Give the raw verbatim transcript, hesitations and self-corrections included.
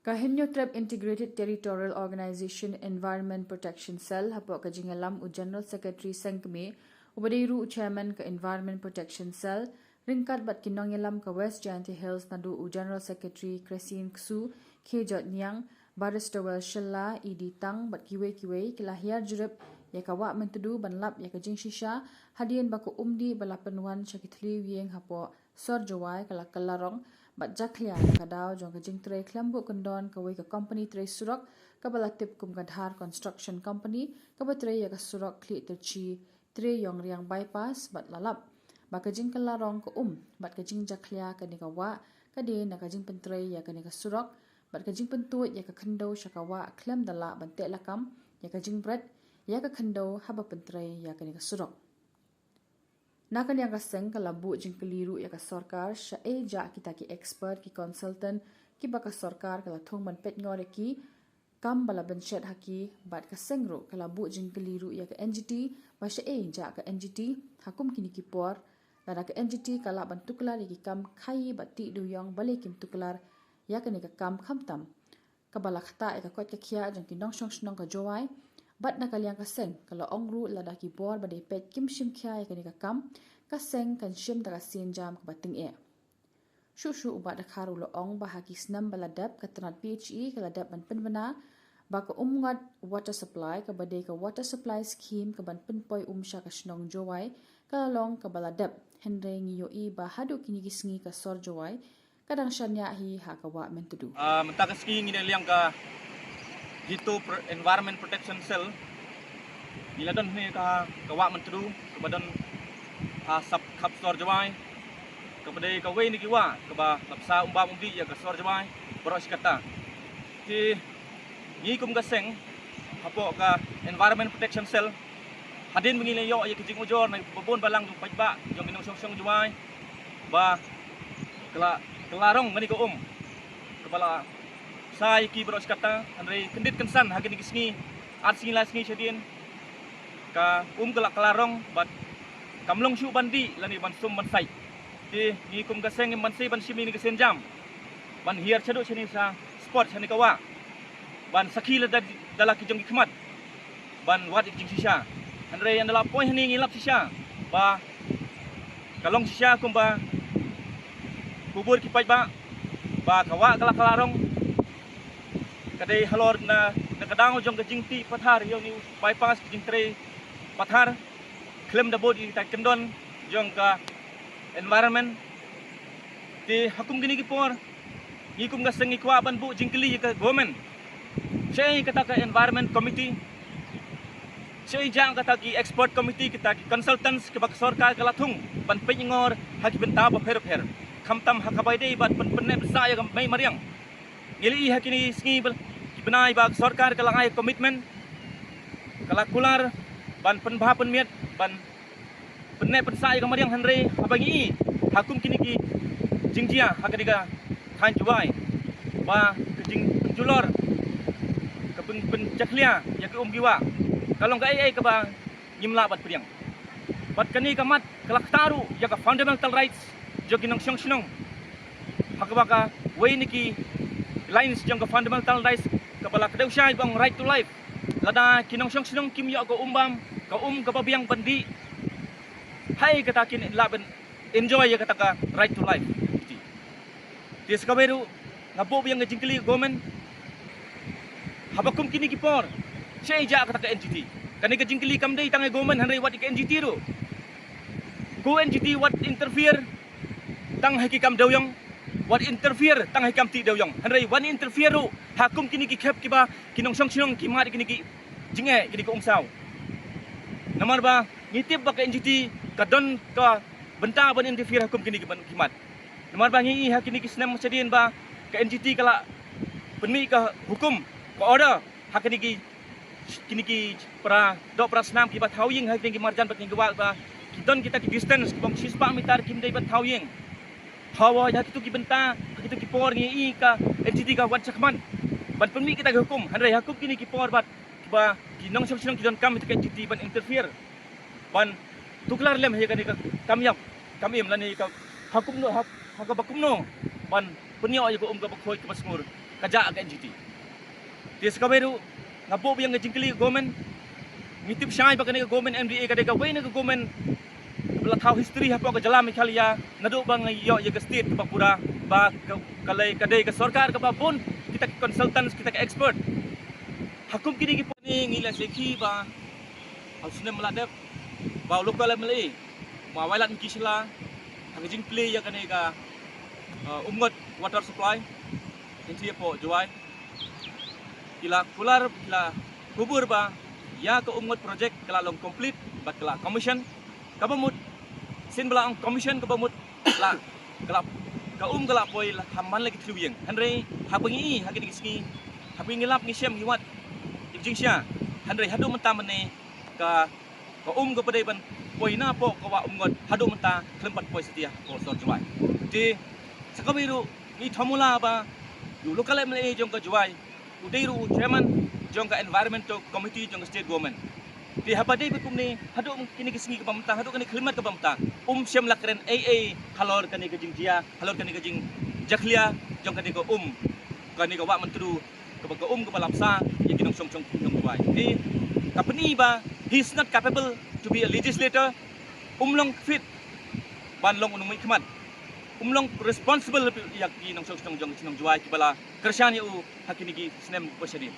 Ka Hynñiewtrep Integrated Territorial Organization Environment Protection Cell, hapoh ka jingïalam u General Secretary Seng Kmie, uba dei ruh u Chairman ka Environment Protection Cell, ryngkat bad ki nongïalam ka West Jaintia Hills naduh u General Secretary Kresien Ksu, Khie Jot Niang, Barrister Well Shylla, E D Tang bad kiwei kiwei, ki la hiar jurip ïa ka Wah Myntdu ban lap ïa ka jingshisha hadien ba ka umdih ba la pynwan sha ki thliew ïing hapoh Sor Jowai ka la kylla rong bad jakhlia na ka daw jong ka jingtrei khlem buh kyndon kawei ka kompani trei surok kaba la tip kum ka Dhar Construction Company, kaba trei ïa ka surok khlieh tyrshi Tre Ïongriang Bypass, bad la lap ba ka jingkylla rong ka um bad ka jingjakhlia kane ka wah ka dei na ka jingpyntrei ïa kane ka surok bad ka jingpyntuid ïa ka khyndew sha ka wah khlem da lah ban teh lakam ïa ka jingbret ïa ka khyndew haba pyntrei ïa kane ka surok. Na ka liang ka seng ka la buh jingkylli ruh ïa ka sorkar shaei jah kita ki expert, ki consultant kiba ka sorkar ka la thung ban peit ngor ïa ki kam ba la bynshet ha ki. Bad ka seng ruh ka la buh jingkylli ruh ïa ka N G T ba shaei jah ka N G T ha kum kine ki por, lada ka N G T ka lah ban tuklar ïa ki kam khaïi bad tih dewïong, balei kim tuklar ïa kane ka kam khamtam kaba la ktah ïa ka koit ka khiah jong ki nongshong shnong ka Jowai. Bad na ka liang ka seng ka la ong ruh lada ki bor ba dei peit kim shim khia ïa kane ka kam, ka seng kan shim da ka sienjam kaba tyngeh. Shuh shuh u Bah Dkhar u la ong ba ha ki snem ba la dep ka tnat P H E ka la dep ban pynbna ba ka Umngot Water Supply, kaba dei ka water supply scheme ka ban pynpoi um sha ka shnong Jowai, ka la long kaba la dep. Hynrei ngi ïohi ba haduh kine ki sngi ka Sor Jowai ka dang shaniah hi ha ka Wah Myntdu. Ah, mynta ka sngi ngi na liang ka HITO Pro-, Environment Protection Cell. Ngi la don hangne ka, ka Wah Myntdu kaba don ha sab khap Sor Jowai, kaba dei kawei na ki wah kaba la bsa um bam um dih ïa ka Sor Jowai baroh shi katta. Te ngi kum ka seng hapoh ka Environment Protection Cell, hadien ba ngi la ïoh ïa ka jingujor na ba bun balang jong paidbah jong ki nongshong shnong Jowai ba ka la, ka la rong kane ka um kaba la bsa ïa ki baroh shi katta, hynrei kyndit kynsan ha kine ki sngi, ar sngi lai sngi shadien, ka um ka la, ka la rong bad kam long shuh ban dih lane ban sum ban sait. Te ngi kum ka seng ngim banse ban shim ïa kane ka sienjam ban hiar shaduh shane sha spot shane ka wah ban sakhi lada, da la ki jong ki khmat ban wad ïa ki jingshisha. Hynrei ynda la poi hangne ngi lap shisha ba ka long shisha kumba khubor ki paidbah ba ka wah ka la, ka la rong. Ka dei halor na, na ka daw jong ka jingtih pathar ïa une u bypass, ka jingtrei pathar khlem da bud ïa kita ki kyndon jong ka environment. Te ha kum kine ki por ngi kum ka seng ngi kwah ban buh jingkylli ïa ka government, shaei kata ka environment committee, shaei jah kata ki expert committee, kita ki consultants kiba ka sorkar ka la thung ban peit ngor ha ki bynta bapher bapher, khamtam ha kaba ïadei bad pyn-, pynneh pynsah ïa ka mei mariang. Ngi la ïohi ha kine ki sngi ba, ki bnai ba ka sorkar ka la ai commitment, ka la kular ban pynbha pynmiat ban pynneh pynsah ïa ka mariang, hynrei haba ngi ïohi ha kum kine ki jingjia ha kane ka thaiñ Jowai ba ka jingpynjulor, ka pyn-, pynjakhlia ïa ki um ki wah ka long kaei kaei kaba ngim lah ban pdiang. Bad kane ka mat ka la ktah ruh ïa ka fundamental rights jong ki nongshong shnong. Ha kaba kawei na ki lines jong ka fundamental rights kaba la kdew shai ba ong right to life. Lada ki nongshong shnong kim ïoh ka um bam, ka um kaba biang ban dih, haei kata kin lah ban enjoy ïa kata ka right to life. Te sa kawei ruh nga buh biang ka jingkylli ïa ka government, haba kum kine ki por shaei jah kata ka N G T? Kane ka jingkylli kam dei tang ïa ka government hynrei wat ïa ka N G T ruh. Ko N G T wat interfere tang ha ki kam dewïong, wat interfere tang ha ki kam tih dewïong, hynrei wan interfere ruh ha kum kine ki khep kiba ki nongshong shnong ki mad ïa kine ki jingeh, kine ki umsaw. Namar ba ngi tip ba ka N G T ka don ka bynta ban interfere ha kum kine ki ban, ki mat. Namar ba ngi ïohi ha kine ki snem shadien ba ka N G T ka la pynmih ka hukum, ka order ha kine ki, kine ki para doh para snam kiba thaw ïing ha kine ki marjan bad kine ki wah ba ki don kita ki distance kiba shispah meter kim dei ban thaw ïing. Hawa ha kitu ki bynta, ha kitu ki por ngi ïohi ka N G T ka wan shakhmat ban pynmih kita ki hukum, hynrei ha kum kine ki por bad kiba ki nongshong shnong ki donkam ïa ka N G T ban interfere, ban tuklar lem ïa kane ka kam ïap kam im lane ka ha kumno, ha, ha kaba kumno ban pynïoh ïa ka um kaba khuid kaba sngur. ka jah ka N G T. Te sa kawei ruh nga buh biang ka jingkylli ka government. Ngi tip shai ba kane ka government M D A ka dei kawei na ka government ba la thaw history hapoh ka jylla Meghalaya naduh ba ngi ïoh ïa ka state kaba pura, ba ka, ka lei ka dei ka sorkar kaba bun kita ki consultants, kita ki expert. Ha kum kine ki por ngi la sakhi ba ha u snem ba la dep ba u local M L A Ma Wailadmiki Shylla ha ka jingplie ïa kane ka, uh, Umngot water supply hynrei hapoh Jowai ki la kular, ki la kubur ba ïa ka Umngot project ka la long complete bad ka la commission. Kaba mut, sien ba la ong commission kaba mut la, ka la, ka um ka la poi la ha man la ki thliew ïing. Hynrei haba ngi, ha kine ki sngi, haba ngi lap ngi shem ngi wad ïa ka jingshisha. Hynrei haduh mynta mynne ka, ka um kaba dei ban poi napoh ka wah Umngot haduh mynta khlem pat poi satia hapoh sor Jowai. Te sa kawei ruh ngi thmu la ba u local M L A jong ka Jowai u dei ruh u chairman jong ka environmental committee jong ka state government. Te haba dei ba kumne haduh kine ki sngi kaba mynta, haduh kane ka khyllipmat kaba mynta, um shym la kren ei ei halor kane ka jingjia, halor kane ka jingjakhlia jong kane ka um, kane ka wah Myntdu, kaba ka um kaba la bsa ïa ki nongshong shnong Jowai. Te ka pyni ba he is not capable to be a legislator. Um long fit ban long u nongmihkhmat. Um long responsible ïa ki nongshong shnong jong, shnong Jowai kiba la kyrshan ïa u ha kine ki snem ba shadien.